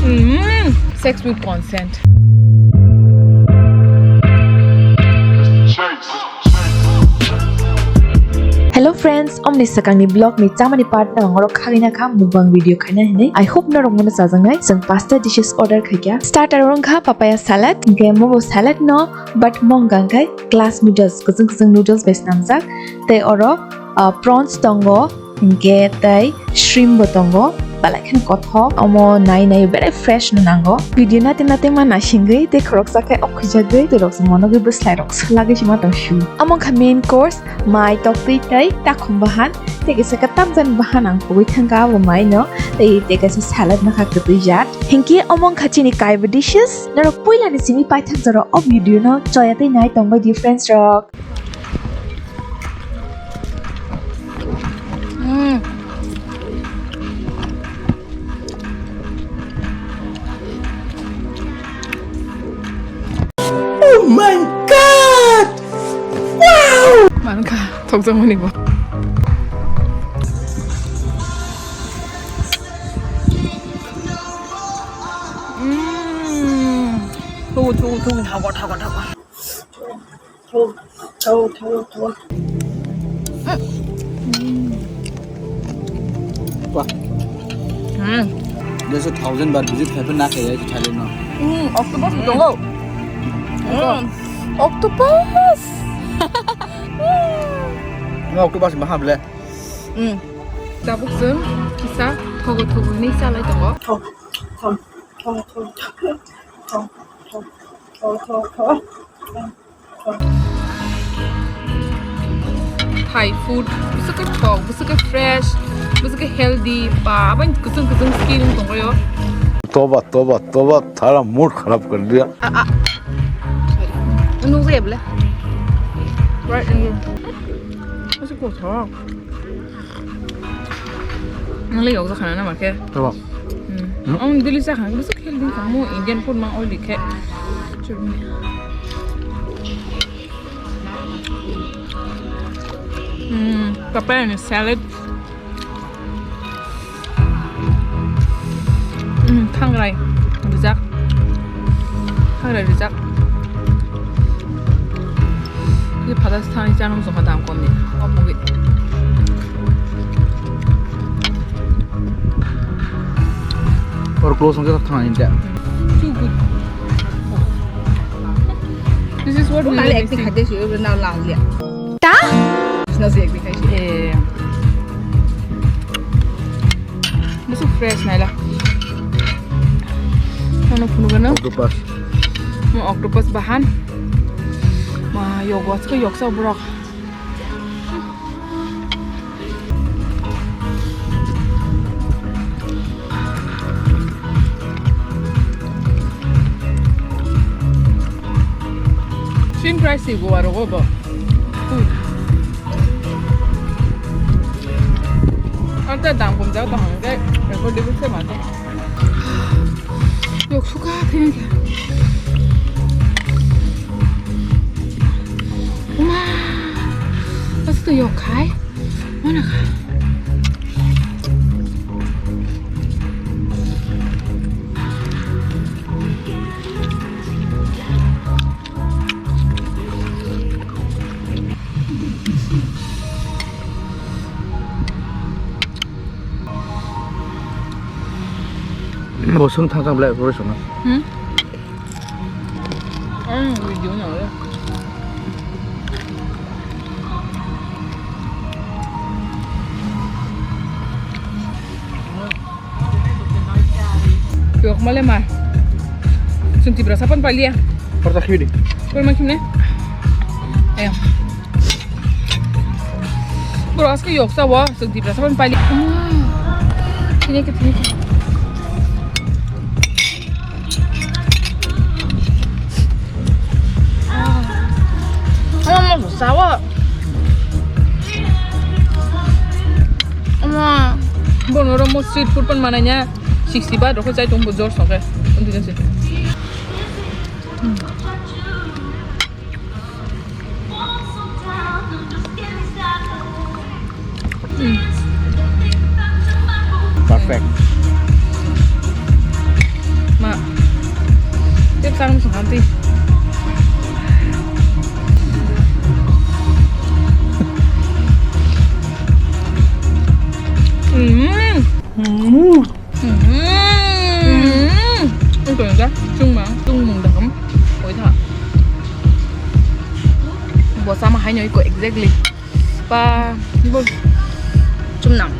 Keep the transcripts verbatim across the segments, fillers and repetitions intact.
Mm, sex with consent. Hello friends, omni swkangni vlog ni chamani part no ang oro khagwi na kha mukbang video khaina hinwi. I hope norok mono chajaknai. Chwng pasta dishes order khaikha. Starter wngkha papaya salad, hwnkhe mobo salad no, but mong hwnkhe glass noodles, kwchwng kwchwng noodles bai swnamjak. Tei oro, ah, prawns tongo, hwnkhe tei shrimp bo tongo, belai kheno kothok. Omo nai nai belai fresh no nango. Video nate nate ma naisingwi tei khoroksa khe okhwijagwi tei rok se monogwi bwslai rok swlagwi se ma tong su. Omo wngkha main course, mai, toktwi tei takhum bahan. Tei kaisa kwtamjani bahan ang pogwi thangkha abo mai no. Tei, tei kaisa salad no kha kwtwi jat. Hinkhe omo wngkha chini kaibo dishes. Norok puila ni simi paithak jora o video no choya tei nai tongbai di friends rok. Mm. Oh my God! Wow! Mankha, thokjakmani bo. Mm. Thugu, thugu, thugu, thago, thago, thago. Thou, thou, thou, thou. Wah. Hmm. Dia se thousand bar visit khai pun na khai ya Thailand no. Hmm, octopus tongo. Hmm. Octopus. No octopus maha ble. Hmm. Tabuk chwng kisa thogo thogo hinwi chalai tongo. Thou, thou, thou, thou, thou. Thai food, bwswk khe thok, bwswk khe fresh, bwswk khe healthy, ba, abang kwchwng kwchwng skin wng tonglaio. Toba, toba, toba, thara mood kharap kar diya. Ah, ah. Sorry. Nung se bole. Right, nung. Bwswk khe thok. Nang le yokjak khana na ma khe? Tabo. Hmm. Hmm? Ang daily cha khana, bwswk healthy kha mo Indian food mang oily khe. Hmm, papaya ni salad. Hmm, thangrai rijak. Thangrai rijak. Ni phadas thani chana muchungkha dam komni. Omo gwi. Or close hwnkhe thangani da. Too good. This is what we really acting see. Khaide si, na lang liya. Ta? Na si acting khai si. Eh. Bwswk fresh naila. Ano phunukgano. Octopus. Mo octopus bahan. Ma yogo asko yoksa borok. Same price si Goa rogo bo. Anta dam komjak tong hwnkhe affordable se mate. Yok suka thini khe. Uma. Asu to yok khai. Mana kha. Bo sung thang thang belai operation no. Hmm? Ang video no le. Yok male ma. Chwng Tiprasa pon palia. Porta khibidi. Por ma khimne? Ayo. Bro, aske yok sa wa, chwng Tiprasa pon palia. Thini ke, thini ke. Ama mo sawa. Ama. Bono ro mo street food pan mananya sixty baht rokhe chai tong bo jor soke. Undi jase. Perfect. Chang sung khan twi. Mm. Mm. Mm. Ito yung da, chungma, chungmung da kam. Oi tha. Bo sama hai nyoi ko exactly. Ba, bo. Chumnang.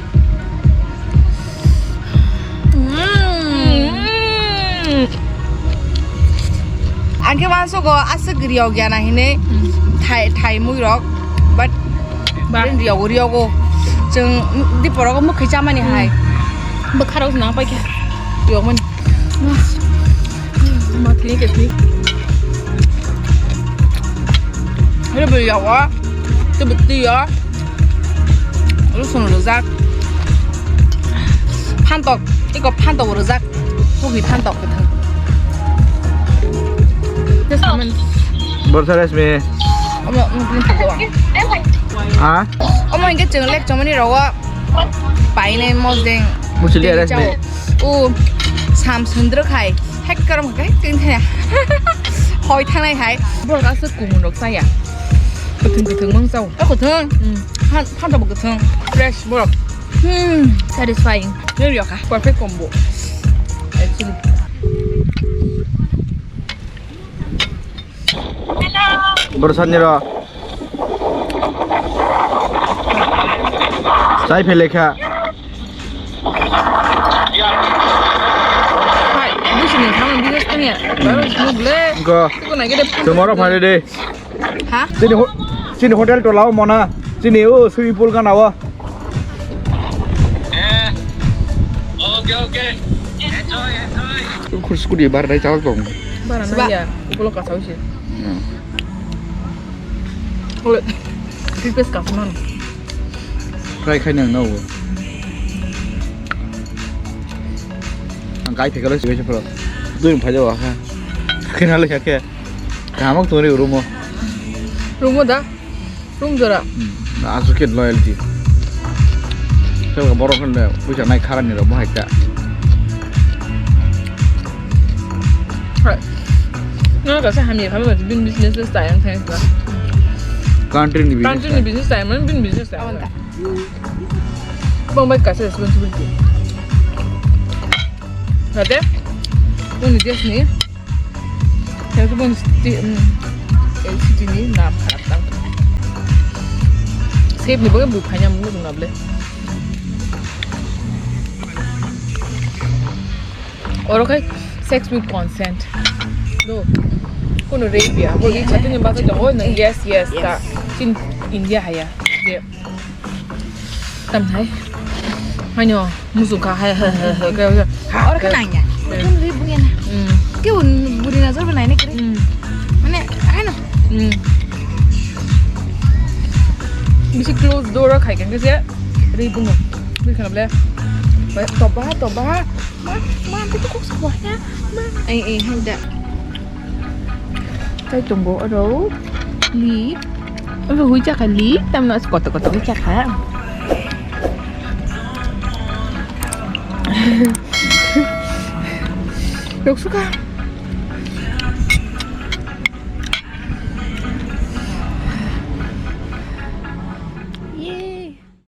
Mm. Ang khe uansukgo aswk riyok ya na hinwi thai, thai mui rok, but ba. Riyok, riyok o. Chwng dipor rogo mwkhwi chamani hai. Bwkha rok nang pai khe. Riyok mani. Ma thini ke thini. Riyok o. Tubuk twi o. Rosun rwjak. Phantok, iko phantok rwjak. Pugni phantok kwthwng. Borsa resmi. Omo, omo, omo, omo. Ha? Omo hinkhe chwng lek chomani rogo painai mosdeng. Muchili resmi. O, sam sundruk hai. Hek karam hwnkhe, hek twi thaya. Hoi thangnai hai. Borok aswk kumun rok chaya. Kwthwng kwthwng mang chao. O kwthwng? Hmm. Phan, phan bo kwthwng. Fresh borok. Hmm, satisfying. Nini riyokha. Perfect combo. Actually. Borok sani ro. Chai phele kha. Hai, busi ni thamang business kanya. Baru smoke le. Go. Ko na gede. Tomorrow Friday. Ha? Chini ho-, chini hotel to lao mona. Chini o swimming pool kana o. Eh. Okay, okay. Enjoy, enjoy. Khur scooty bar dai chawak tong. Bara na ya. Ulo ka chawsi. Hmm. Ole, toothpaste ka phunang. Try khai nang nao. Ang kai phekalo sibai se phro. Dui phai jawa kha. Kena le kha khe. Kamak tongri rumo. Rumo da? Rum jora. Hmm. Asuk khe loyalty. Sel ka borok khe puisa nai kharani rok bo hai ta. Hai. Nga ka sa hamya khamya bin business le style ang thang sa. Country ni business. Country ni business style man bin business style. Bang bai ka sa responsibility. Nate? Uni des ni. Kaya ko bon sti-, mm, eh, city ni na kharap tang. Save ni bagwi bui phaina mung nabla. Oro khai sex with consent. Do. Kono rape ya. Bo ni chati ni bagwi tongo, nang yes, yes, ta. Chin India haya. Tam hai. Haino, musuk kha hai, hai, hai, hai, hai, hai. Oro khe nangya. Hmm. Ekdom ri buri na. Hmm. Ke un buri na jor nai ne kre. Hmm. Mane, haino. Hmm. Bisi close door khai kan khe ri bungo. Buri khana ble. Toba, toba. Ma, ma, tu kok sebuah ya. Ma. Eh, eh, handa. Tei tongo oro li. Oro hui chakha li. Tamno as koto koto hui chakha. Rok suka.